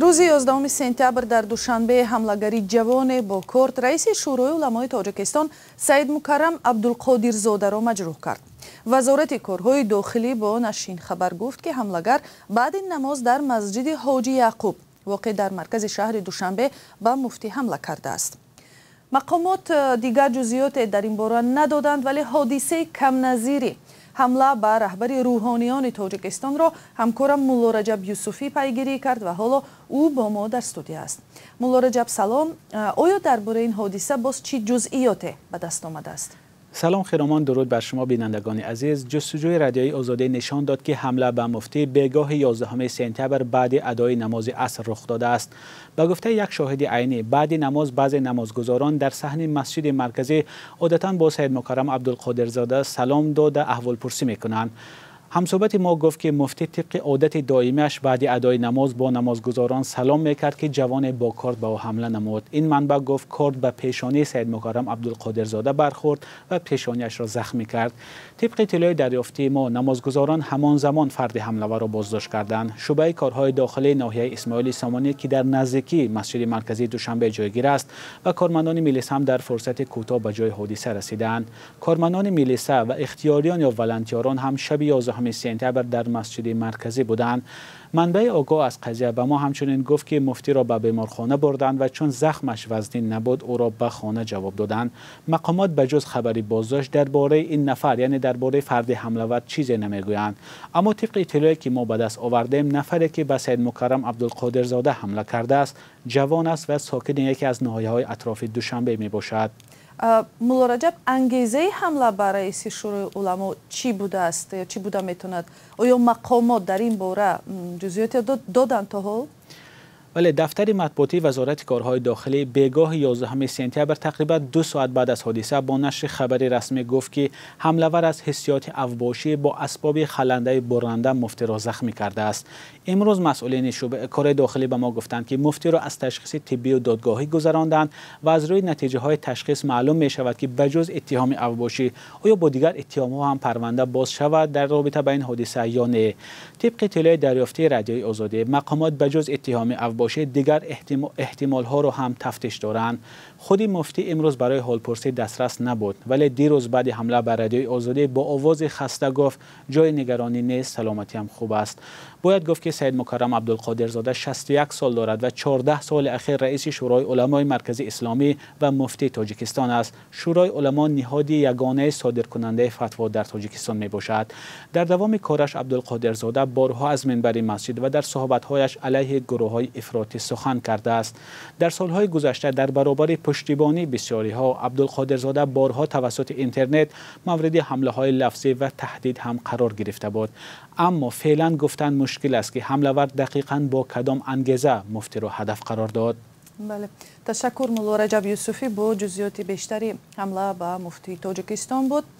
Рӯзи 11 сентябр дар Душанбе ҳамлагари ҷавоне бо корт раиси Шӯрои уламои Тоҷикистон Саидмукаррам Абдулқодирзодаро маҷрӯҳ кард. Вазорати корҳои дохилӣ бо нашри ин хабар гуфт, ки ҳамлагар баъди намоз дар масҷиди Ҳоҷи Яъқуб, воқеъ дар маркази шаҳри Душанбе, ба муфтӣ ҳамла кардааст. Мақомот дигар ҷузъиёте дар ин бора надоданд, вале ҳодисаи камназири ҳамла ба раҳбари рӯҳониёни Тоҷикистонро ҳамкорам Муллораҷаб Юсуфӣ пайгирӣ кард ва ҳоло ӯ бо мо дар студия аст. Муллораҷаб, салом. Оё дар бораи ин ҳодиса боз чӣ ҷузъиёте ба даст омадааст? Салом Хиромон, дуруд бар шумо, бинандагони азиз. Ҷустуҷӯи Радиои Озодӣ нишон дод, ки ҳамла ба муфтӣ бегоҳи 11 сентябр баъди адои намози аср рух додааст. Ба гуфтаи як шоҳиди айнӣ, баъди намоз баъзе намозгузорон дар саҳни масҷиди марказӣ одатан бо Саидмукаррам Абдулқодирзода салом дода, аҳволпурсӣ мекунанд. Ҳамсӯҳбати мо гуфт, ки муфтӣ тибқи одати доимиаш баъди адои намоз бо намозгузорон салом мекард, ки ҷавоне бо корт ба ӯ ҳамла намуд. Ин манбаъ гуфт, корт ба пешонии Саидмукаррам Абдулқодирзода бархӯрд ва пешониашро захмӣ кард. Тибқи иттилои дарёфтии мо, намозгузорон ҳамон замон фарди ҳамлаварро боздошт карданд. Шӯъбаи корҳои дохилии ноҳияи Исмоили Сомонӣ, ки дар наздикии масҷиди марказии Душанбе ҷойгир аст, ва кормандони милиса ҳам дар фурсати кӯтоҳ ба ҷои ҳодиса расиданд. Кормандони милиса ва ихтиёриён ё волонтёрон ҳам шаби 11 сентябр дар масҷиди марказӣ буданд. Манбаи огоҳ аз қазия ба мо ҳамчунин гуфт, ки муфтиро ба беморхона бурданд ва чун захмаш вазнин набуд, ӯро ба хона ҷавоб доданд. Мақомот ба ҷуз хабари боздошт дар бораи ин нафар, яъне дар бораи фарди ҳамлавар, чизе намегӯянд. Аммо тибқи иттилое, ки мо ба даст овардем, нафаре, ки ба Саидмукаррам Абдулқодирзода ҳамла кардааст, ҷавон аст ва сокини яке аз ноҳияҳои атрофи Душанбе мебошад. Муллораҷаб, ангезаи ҳамла ба раиси Шӯрои уламо чӣ будааст ё чӣ буда метавонад? Оё мақомот дар ин бора ҷузъиёте доданд то ҳол? Вале дафтари матбуотии Вазорати корҳои дохилӣ бегоҳи 11 сентябр, тақрибан 2 соат баъд аз ҳодиса, бо нашри хабари расмӣ гуфт, ки ҳамлавар аз ҳиссиёти авбошӣ бо асбоби халандаи бурранда муфтиро захмӣ кардааст. Имрӯз масъулини кори дохилӣ ба мо гуфтанд, ки муфтиро аз ташхиси тиббию додгоҳӣ гузаронданд ва аз рӯи натиҷаҳои ташхис маълум мешавад, ки ба ҷуз иттиҳоми авбошӣ, оё бо дигар иттиҳомҳо ҳам парванда боз шавад дар робита ба ин ҳодиса ё не. Тибқи иттилои дарёфтии Радиои Озодӣ, мақомот ба ҷуз иттиҳоми авбошӣ дигар эҳтимолҳоро ҳам тафтиш доранд. Худи муфтӣ имрӯз барои ҳолпурсӣ дастрас набуд, вале дирӯз баъди ҳамла ба Радиои Озодӣ бо овози хаста гуфт: «Ҷои нигаронӣ нест, саломатиам хуб аст». Бояд гуфт, ки Саидмукаррам Абдулқодирзода 61 сол дорад ва 14 соли ахир раиси Шӯрои уламои маркази исломӣ ва муфтии Тоҷикистон аст. Шӯрои уламо ниҳоди ягонаи содиркунандаи фатво дар Тоҷикистон мебошад. Дар давоми кораш Абдулқодирзода борҳо аз минбари масҷид ва дар суҳбатҳояш алайҳи гурӯҳҳои ифротӣ сухан кардааст. Дар солҳои гузашта дар баробари пуштибонии бисёриҳо, Абдулқодирзода борҳо тавассути интернет мавриди ҳамлаҳои лафзӣ ва таҳдид ҳам қарор гирифта буд. Аммо феълан гуфтан мушкил аст, ки ҳамлавар дақиқан бо кадом ангеза муфтиро ҳадаф қарор дод. Бале, ташаккур. Мулло Раҷаб Юсуфӣ бо ҷузъиёти бештари ҳамла ба муфтии Тоҷикистон буд.